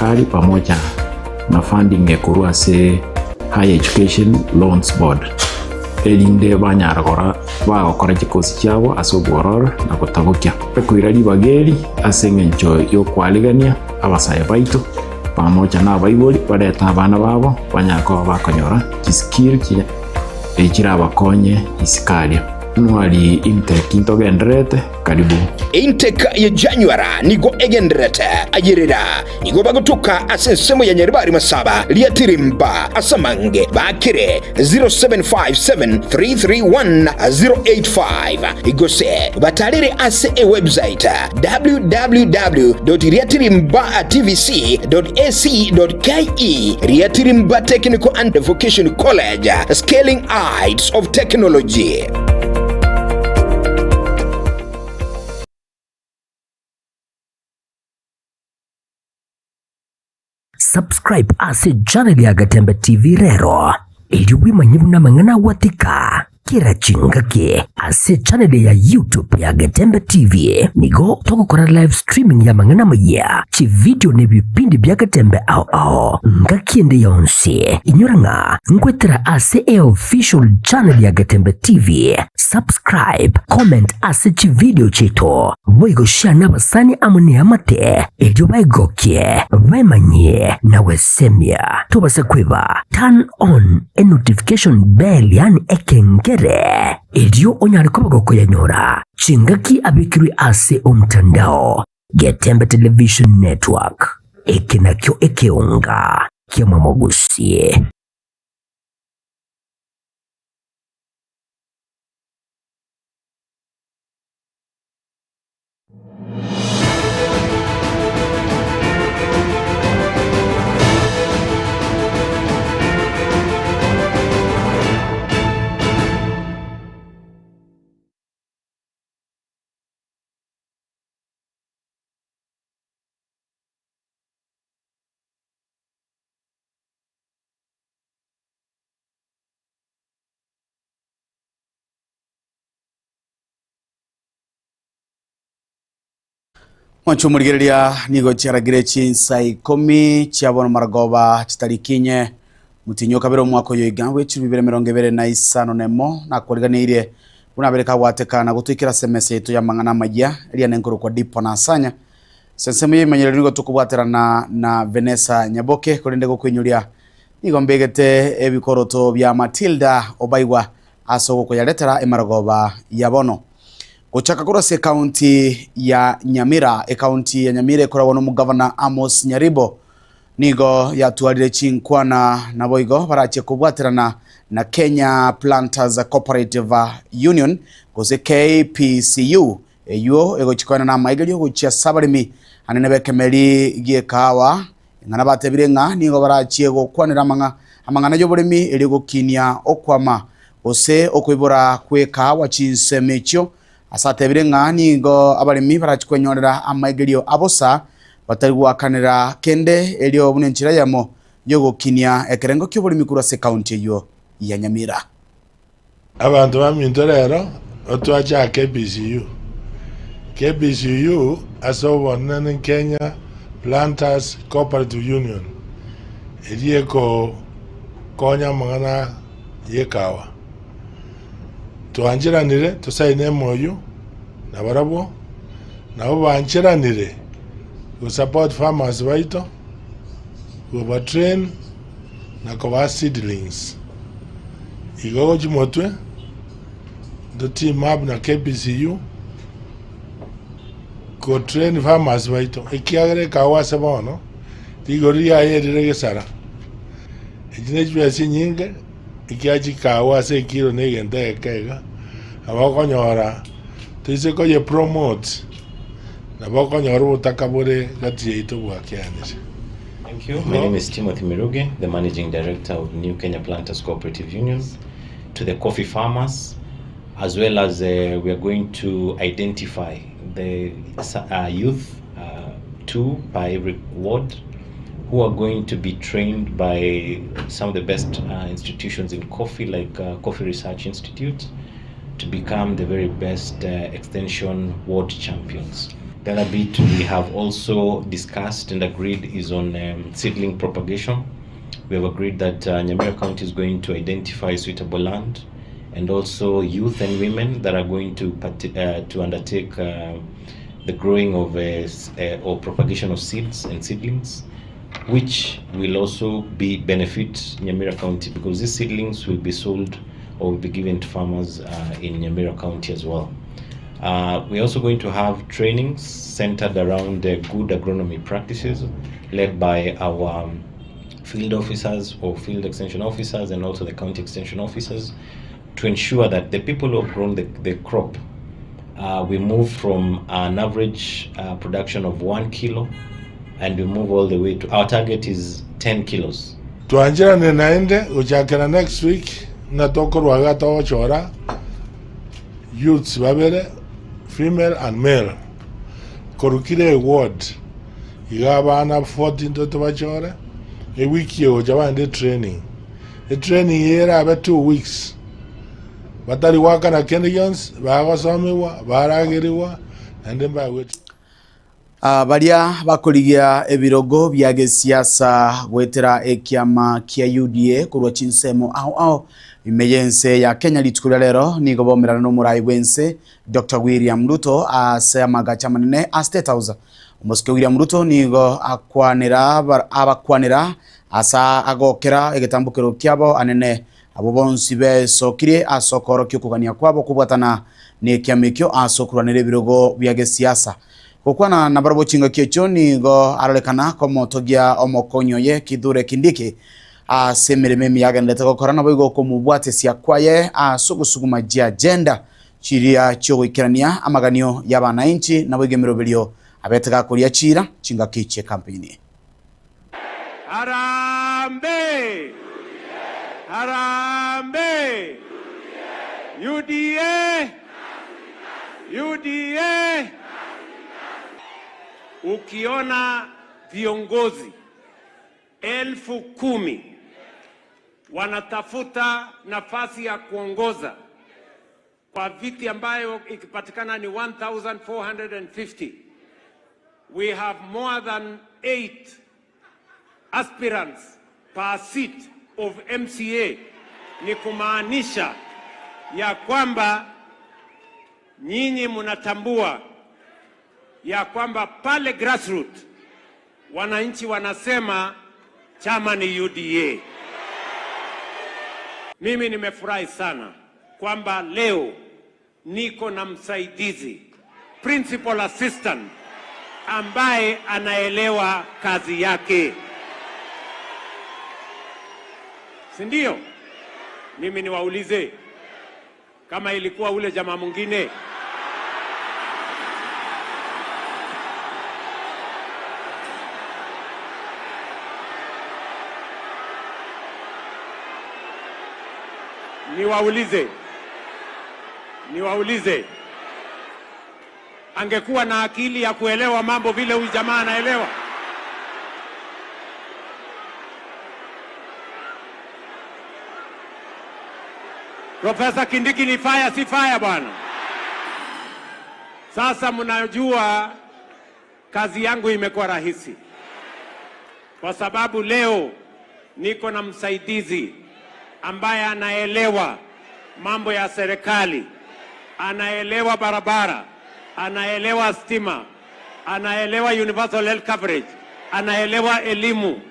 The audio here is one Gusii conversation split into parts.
y'eserekari pamoja na funding ekorwa ase Higher Education Loans Board, erinde banyara gora bagokora chikosi chiabo ase obwororo na gotabokia. Ekoira ribaga eri ase engencho y'okwarigania abasae baito pamoja na abaibori barete abana babo banyare koba bakonyora chiskill chiria chirabakonye isiko aria. Nwari intake ntogendererete karibu. Intake ya January nigo egendererete ayerera nigo bagotoka ase ensemo ya Nyaribari Masaba Riatirimba ase amange bakire 0757331085 gose batarere ase ewebsite www.riatirimbatvc.ac.ke Riatirimba Technical and Vocation College, Scaling Heights of Technology. Subscribe ase channel ya Gatembe TV rero erio bwemanye buna amang'ana agwatika kera chingaki ase channel ya YouTube ya Getembe TV. Nigo togokora live streaming y'amang'ana amayia, chividio na ebipindi bia Getembe ao ao ngaki ende yonsi. Inyora ng'a nkwetera ase eofficial channel ya Getembe TV. Subscribe, comment ase chividio chiaito, boigo share nabasani amo neamate erio baegokie, baemanyie na gwesemia. Tobasa kweba turn on enotification bell yaani ekengere erio onyare koba gokoyanyora chingaki abekirwe ase omtandao. Getembe Television Network, eke nakio ekeonga ki'amamogusie. Mwanche omorigereria nigo chiaragire chinsa ikomi chia bono maragoba chitariki inye motienyi o kabere omwaka oyo iga bwe chilifu bibere emerongo ebere na isano na emo nakoriganeirie buna abere kagwateka na gotoikera ase emesa yaito y'amang'ana amayia eria nenkorokwa Dipo na Asanya. Ase ensemo y'ebimanyererio nigo tokobwaterana na Venesa Nyaboke korende gokoinyoria nigo mbegete ebikoroto bia Matilda Obaigwa ase ogokoyaretera emarogoba ya bono. Gochaka korwa ase ekaunti ya Nyamira, ekaunti ya Nyamira ekoragwa nomogavana Amos Nyaribo nigo yatwarire chinkwana naboigo barachie kobwaterana na Kenya Planters Cooperative Union gose KPCU eywo egochia koenana amaigerio gochia ase abaremi anene b'ekemeri gi'ekahawa Ing'ana batebire ng'a nigo barachie gokwanera amang'a amang'ana y'oboremi erio gokinia okwama gose okoibora kw'ekahawa chinsemo echio. Ase atebire ng'a nigo abaremi barachie kwenyorera amaigerio a bosa batari goakanera kende erio buna enchera eyemo y'ogokinia ekerengo ki'oboremi korwa ase ekaunti eyio ya Nyamira. Abanto baminto rero otwachaka KPCU. KPCU ase obonene Kenya Planters Cooperative Union eria ekokonya amang'ana y'ekawa. Twancheranire tosaine MOU nabarabwo, nabo bancheranire go support farmers baito, koba train na kobaa seedlings. Igo gochia motwe, nto team up na KPCU go train farmers baito, ekiagera ekawa ase bono, rigori riaye erire gesara. Echi ne chibesa chinyinge, ekiagera chikawa ase ekiro na egento egeke iga, nabo okonyora toise koye promote, nabo okonyora obotaka bore gati yaito bwakeanire. Thank you. My name is Timothy Mirugi, the Managing Director of New Kenya Planters Cooperative Union. To the coffee farmers, as well as uh, we are going to identify the uh, youth, uh, two by every ward, who are going to be trained by some of the best uh, institutions in coffee, like uh, Coffee Research Institute, to become the very best uh, extension ward champions. The other bit we have also discussed and agreed is on um, seedling propagation. We have agreed that uh, Nyamira County is going to identify suitable land and also youth and women that are going to uh, to undertake uh, the growing of uh, uh, or propagation of seeds and seedlings, which will also be benefit Nyamira County because these seedlings will be sold or will be given to farmers uh, in Nyamira County as well. Uh, we're also going to have trainings centered around uh, good agronomy practices led by our um, field officers or field extension officers and also the county extension officers to ensure that the people who have grown the, the crop uh, we move from an average uh, production of one kilo and we move all the way to our target is 10 kilos. Twancherane naende gochakera next week buna tokorwa iga togochora youths babere female and male korwa kera eward iga abana 14 totobachore ewiki egocha bagende etraining, etraining eye erabe 2 weeks batari goakana kende gionsi bagosomigwa baragerigwa naende mbagwe. Baria bakorigia ebirogo bia gesiasa goetera ekiama kia UDA korwa chinsemo ao ao ime y'ense ya Kenya rituko ria rero nigo baumerana n'omorai bw'ense Dr William Ruto ase amagacho amanene a State House. Omosike William Ruto nigo akwanera abakwanera asa agokera egetambokero kiabo anene abo bonsi besokirie ase okorokia okogania kwabo kobwatana na ekiama ekio ase okorwanera ebirogo bia gesiasa. Gokwana na barabwo chingaki echio nigo arorekana komotogia omokonyi oye Kithure Kindiki ase emeremo emiya agenderete gokora nabo igo okomobwatesia kwaye ase ogosuguma chiagenda chiria chiogoikerania amaganio ya abananchi nabo igo emeroberio abete gakoria chira chingaki chie campaign. Harambee! Harambee! UDA! UDA! Ukiona viongozi 10,000 wanatafuta nafasi ya kuongoza kwa viti ambayo ikipatikana ni 1450 we have more than eight aspirants per seat of MCA, ni kumaanisha ya kwamba nyinyi mnatambua ya kwamba pale grassroots wananchi wanasema chama ni UDA. Mimi nimefurahi sana kwamba leo niko na msaidizi principal assistant ambaye anaelewa kazi yake, si ndio? Mimi niwaulize kama ilikuwa ule jamaa mwingine niwaulize, niwaulize, angekuwa na akili ya kuelewa mambo vile huyu jamaa anaelewa? Profesa Kindiki ni fire, si fire bwana? Sasa mnajua kazi yangu imekuwa rahisi kwa sababu leo niko na msaidizi ambaye anaelewa mambo ya serikali, anaelewa barabara, anaelewa stima, anaelewa universal health coverage, anaelewa elimu,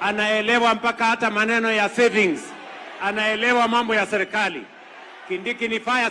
anaelewa mpaka hata maneno ya savings, anaelewa mambo ya serikali. Kindiki ni fire.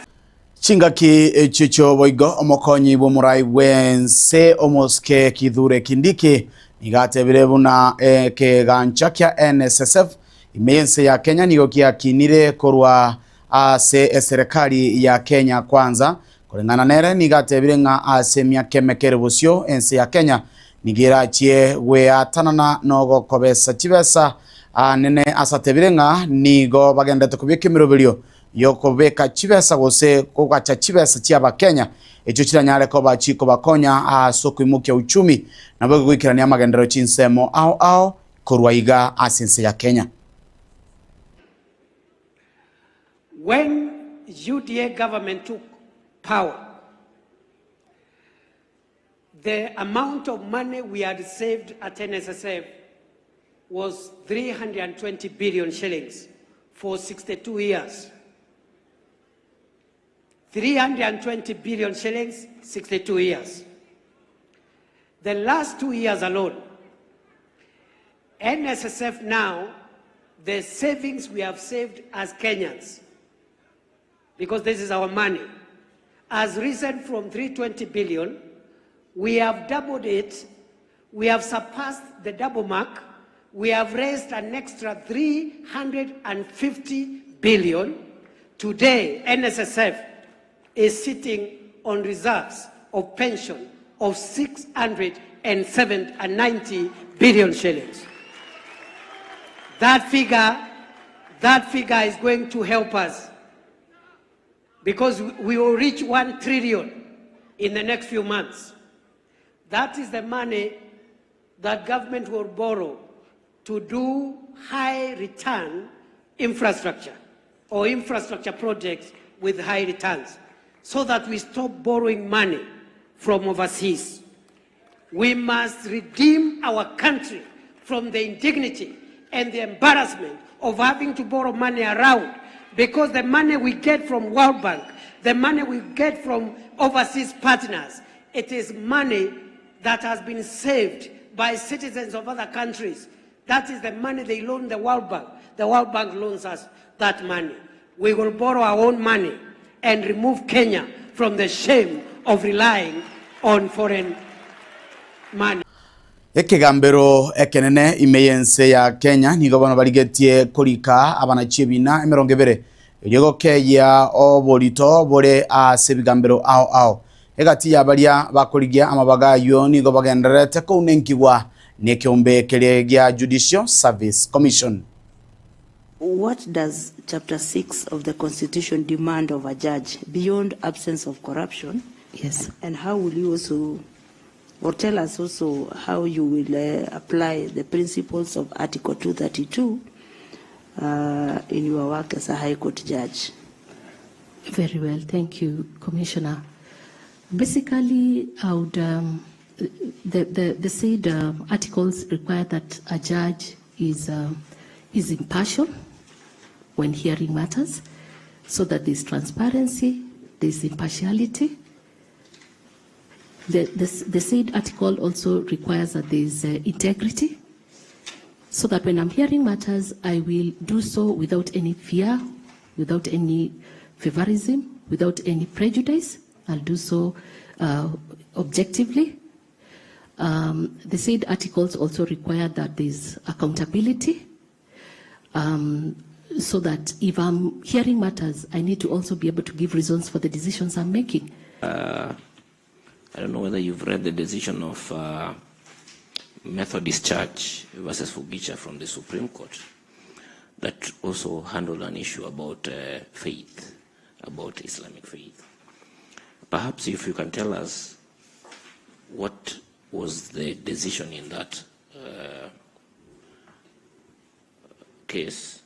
Chingaki echio chioboigo omokonyi bw'omorai bwense omosike Kithure Kindiki nigatebire buna ekegancha kia NSSF ime ense ya Kenya nigo kiakinire korwa ase eserikali ya Kenya Kwanza koreng'ana nere nigatebire ng'a ase emiaka emekere bosio ense ya Kenya nigerachie gweatanana nogokobesa chibesa anene asatebire ng'a nigo bagendete kobeka emiroberio yokobeka chibesa gose kogacha chibesa chia abakenya echio chiranyare koba chikobakonya ase okoimokia uchumi nabo goikerania amagenderero chinsemo ao ao korwa iga ase ense ya Kenya. When UDA government took power, The amount of money we had saved at NSSF was 320 billion shillings for 62 years. 320 billion shillings, 62 years. The last 2 years alone, NSSF now, the savings we have saved as Kenyans, because this is our money, has risen from 320 billion. We have doubled it. We have surpassed the double mark. We have raised an extra 350 billion. Today, NSSF is sitting on reserves of pension of 690 billion shillings. That figure is going to help us because we will reach 1 trillion in the next few months. That is the money that government will borrow to do high return infrastructure or infrastructure projects with high returns, so that we stop borrowing money from overseas. We must redeem our country from the indignity and the embarrassment of having to borrow money around, because the money we get from World Bank, the money we get from overseas partners, it is money that has been saved by citizens of other countries. That is the money they loan the World Bank. The World Bank loans us that money. We will borrow our own money and remove Kenya from the shame of relying on foreign money. Ekegambero ekenene ime y'ense ya Kenya nigo bono barigetie korika abanachi ebina 20 erio gokeyia oborito bore ase ebigambero ao ao. Egati ya baria bakorigia amabaga ayio nigo bagendererete kounenkigwa nekeombe keria gia Judicial Service Commission. What does chapter 6 of the constitution demand of a judge beyond absence of corruption? Yes. And how will you also, or tell us also how you will apply the principles of Article 232 in your work as a High Court judge? Very well, thank you, Commissioner. Basically, the said articles require that a judge is impartial when hearing matters, so that there's transparency, there's impartiality. The said article also requires that there's integrity, so that when I'm hearing matters, I will do so without any fear, without any favorism, without any prejudice. I'll do so objectively. The said articles also require that there's accountability, so that if I'm hearing matters, I need to also be able to give reasons for the decisions I'm making. I don't know whether you've read the decision of Methodist Church versus Fugicha from the Supreme Court that also handled an issue about faith, about Islamic faith. Perhaps if you can tell us what was the decision in that case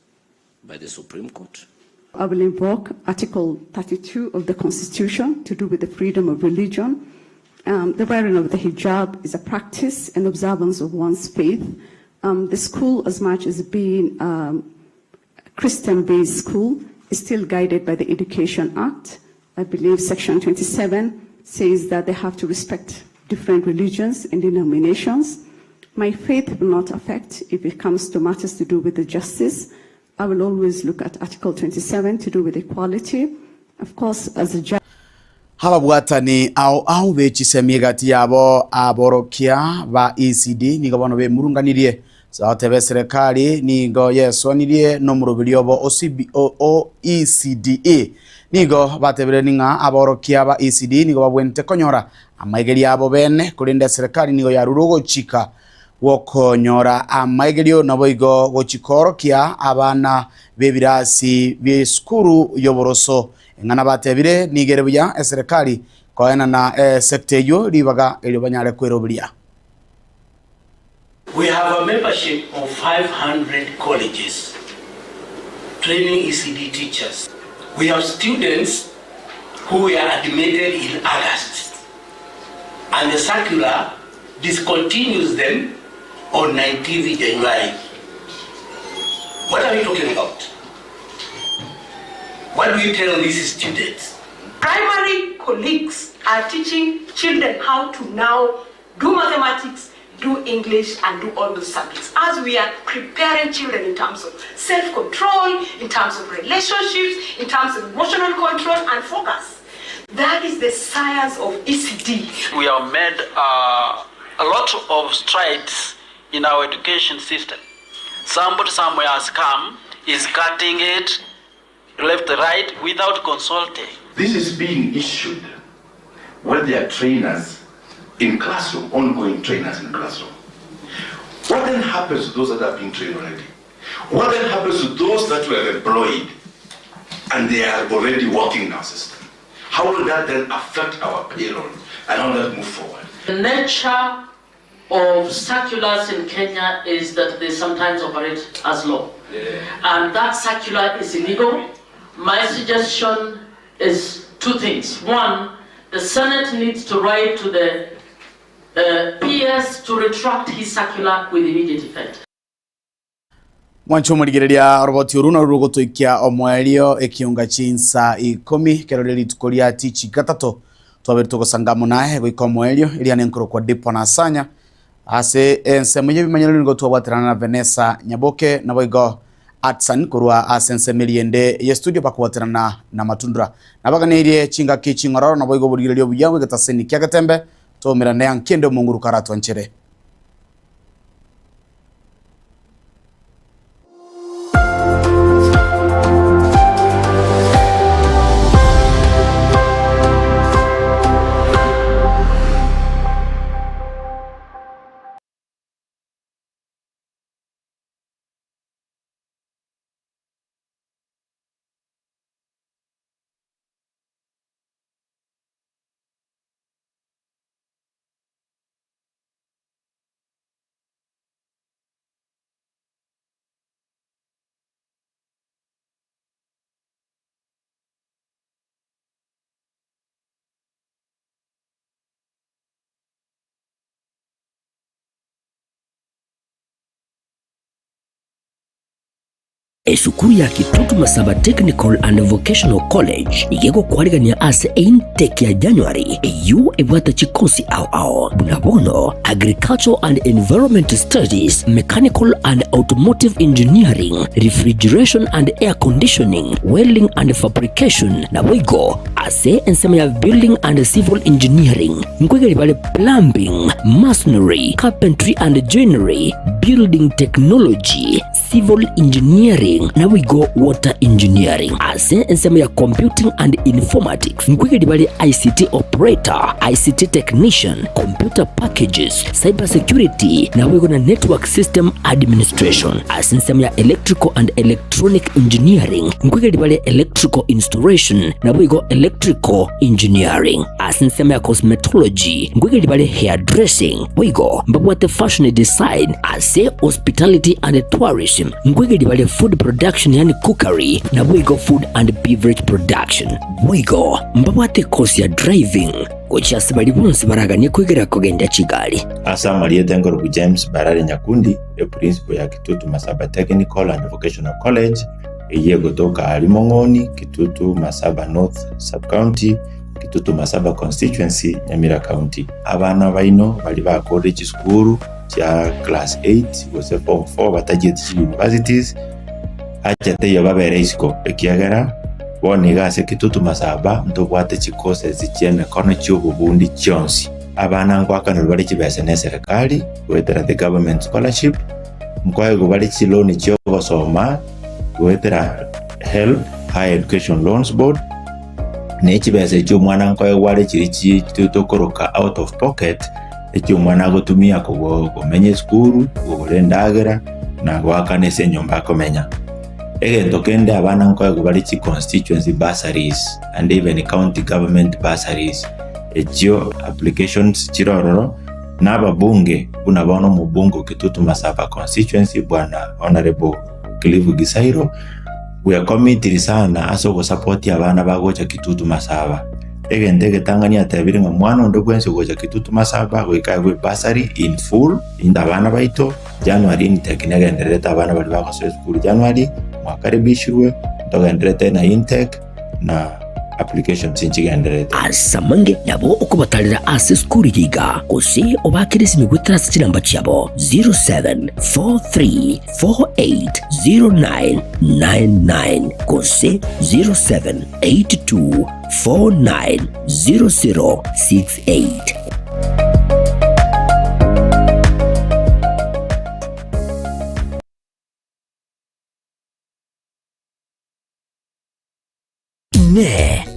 by the Supreme Court. I will invoke Article 32 of the Constitution to do with the freedom of religion. The wearing of the hijab is a practice and observance of one's faith. The school, as much as being a Christian-based school, is still guided by the Education Act. I believe Section 27 says that they have to respect different religions and denominations. My faith will not affect if it comes to matters to do with the justice. I will always look at Article 27 to do with equality. Of course, as a judge. Hababwatani ao ao bechisemi egati yabo aborokia ba ECD nigo bono bemurunganirie saotebe serikali nigo yeswanirie nomurobiri obo OCB, O, O ECDE nigo batebire ning'a aborokia ba ECD nigo babwente konyora amaigeri abo bene korende serikali nigo yarure ogochika gokonyora amaigerio nabo igo gochikorokia abana b'ebirasi b'esukuru y'oboroso eng'ana batebire nigere buya eserikali koena na sector eyo ribaga erio banyare kweroberia. We have a membership of 500 colleges training ECD teachers. We have students who were admitted in August. And the circular discontinues them on 19th January. What are we talking about? What do we tell these students? Primary colleagues are teaching children how to now do mathematics, do English, and do all those subjects. As we are preparing children in terms of self control, in terms of relationships, in terms of emotional control and focus. That is the science of ECD. We have made uh, a lot of strides in our education system. Somebody somewhere has come, is cutting it left, right, without consulting. This is being issued when there are trainers in classroom, ongoing trainers in classroom. What then happens to those that have been trained already? What then happens to those that were employed and they are already working in our system? How will that then affect our payroll and how will that move forward? The nature of circulars in Kenya is that they sometimes operate as law. Yeah. And that circular is illegal. My suggestion is two things. One, the Senate needs to write to the uh, PS to retract his circular with immediate effect. Mwanche omorigereria oroboti oru naru rogotoikia omoerio ekionga chinsa ikomi ekero ria rituko ria tichi gatato twabere togosanga amo naye goika omoerio eria nenkorokwa Dipo na Sanya ase ensemo y'ebimanyerero nigo twabwaterana na Vanessa Nyaboke naboigo Atsan korwa ase ensemo eria ende ye studio bakobwaterana na Matundura nabaganeirie chingaki ching'ororo naboigo oborigereria obuya bw'egetaseni kia Getembe toumerane ankende omonguru karatwanchere. Esukuru ya Kitutu Masaba Technical and Vocational College iga egokwarigania ase eintake ya January eyio ebwate chikosi ao ao buna bono Agricultural and Environment Studies, Mechanical and Automotive Engineering, Refrigeration and Air Conditioning, Welding and Fabrication naboigo ase ensemo ya Building and Civil Engineering nkwegeri bare Plumbing, Masonry, Carpentry and Joinery, Building Technology, Civil Engineering naboigo Water Engineering. Ase ensemo ya Computing and Informatics nkwegeri bare ICT Operator, ICT Technician, Computer Packages, Cyber Security naboigo na Network System Administration. Ase ensemo ya Electrical and Electronic Engineering nkwegeri bare Electrical Installation naboigo Electrical Engineering. Ase ensemo ya Cosmetology nkwegeri bare Hairdressing boigo mbabwate Fashion Design. Ase Hospitality and Tourism nkwegeri bare Food Production yaani Cookery naboigo Food and Beverage Production. Boigo mbabwate ekosi ya Driving gochia ase baria bonsi baraganie kwegera kogendia chigari. Ase amarieta enkorokwa James Barare Nyakundi, eprincipo ya Kitutu Masaba Technical and Vocational College, eyio egotoka aria Mong'oni, Kitutu Masaba North Sub-County, Kitutu Masaba Constituency, Nyamira County. Abana baino baria bakorire chisukuru chia class 8 gose form 4 batachieti chi universities, acha teiyo babere isiko ekiagera bono iga ase Kitutu Masaba ntobwate chicourses chi'emekono chi'obobundi chionsi. Abana nkoakanerwa bare chibesa neserikali goetera the government scholarship, nkoegwa bare chiloan chi'ogosoma goetera HELB, Higher Education Loans Board, ne chibesa echio omwana nkoegwa are chiria chi tokoroka out of pocket, echio omwana agotumia kogo komenya esukuru, kogora endagera, na goakana ase enyomba akomenya. Egento kende abana nkoegwa bare chi constituency bursaries and even county government bursaries, echio applications chire ororo, na ababunge buna bono omobunge o Kitutu Masaba constituency bwana Honourable Cliff Gisairo, we are committed sana ase ogosapotia abana bagocha Kitutu Masaba. Egento egetang'ani atebire ng'a mwana onde bwensi ogocha Kitutu Masaba goika aegwe bursary in full, inde abana baito, January intake negendererete abana baria bagosoa esukuru January, mwakaribishirwe, ntogendererete na intake na applications nchigendererete. Ase amange nabo okobatarera ase esukuru eye iga, gose obaakere esimi goetera ase chinamba chiabo 0743 480999 gose 0782490068. Inee!